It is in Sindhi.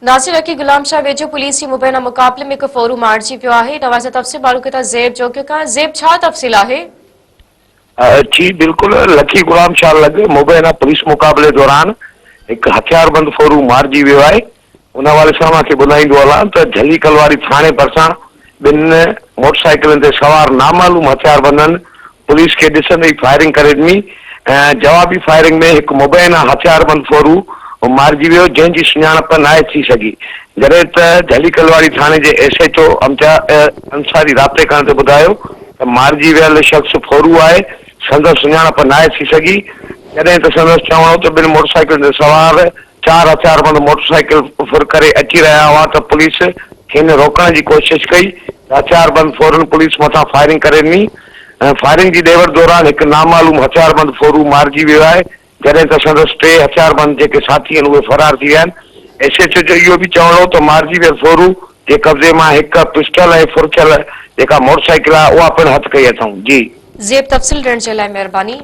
ناصر لڪي غلام شاهه ويجهو پوليس جي مبينا مقابلي ۾ هڪ ڦورو مارجي ويو آهي. نواز تفصيل معلوم ڪيو ٿا زيب جوکيو کان زيب ڇا تفصيل آهي؟ جي بلڪل لڪي غلام شاهه لڳ مبينا پوليس مقابلي دوران هڪ هٿياربند ڦورو مارجي ويو آهي ان حوالي سان اوهان کي ٻڌائيندو هلان ته جهلي ڪلواري ٿاڻي ڀرسان ٻن موٽر سائيڪلن تي سوار نامعلوم هٿياربندن پوليس کي ڏسندي ئي فائرنگ ڪري ڏني ۽ جوابي فائرنگ ۾ هڪ مبينا هٿياربند ڦورو مارجي ويو جنهن جي سڃاڻپ ناهي ٿي سگهي جڏهن ته جهلي ڪلواڙي ٿاڻي جي S H O Imtiaz Ansari رابطي ڪرڻ تي ٻڌايو ته مارجي ويل شخص ڦورو آهي سندس سڃاڻپ ناهي ٿي سگهي جڏهن ته سندس چوڻ هو ته ٻن موٽرسائيڪلن تي سوار چار هٿياربند موٽر سائيڪل ڦر ڪري اچي رهيا هئا ته پوليس کين روڪڻ جي ڪوشش ڪئي ته هٿياربند ڦورن پوليس مٿان فائرنگ ڪري ڏني ۽ فائرنگ جي ڏي وٺ دوران هڪ نامعلوم هٿياربند ڦورو مارجي ويو آهي جڏهن ته سندس ٽي هٿياربند جيڪي ساٿي آهن اهي فرار ٿي ويا آهن. ايس ايڇ او جو اهو به چوڻ هو ته مارجي ويل ڦورو جي قبضي مان هڪ پسٽل ۽ ڦر ٿيل جيڪا موٽر سائيڪل آهي اها پڻ هٿ ڪئي اٿئون. جي. زيب تفصيل ڏيڻ جي لاء مهرباني.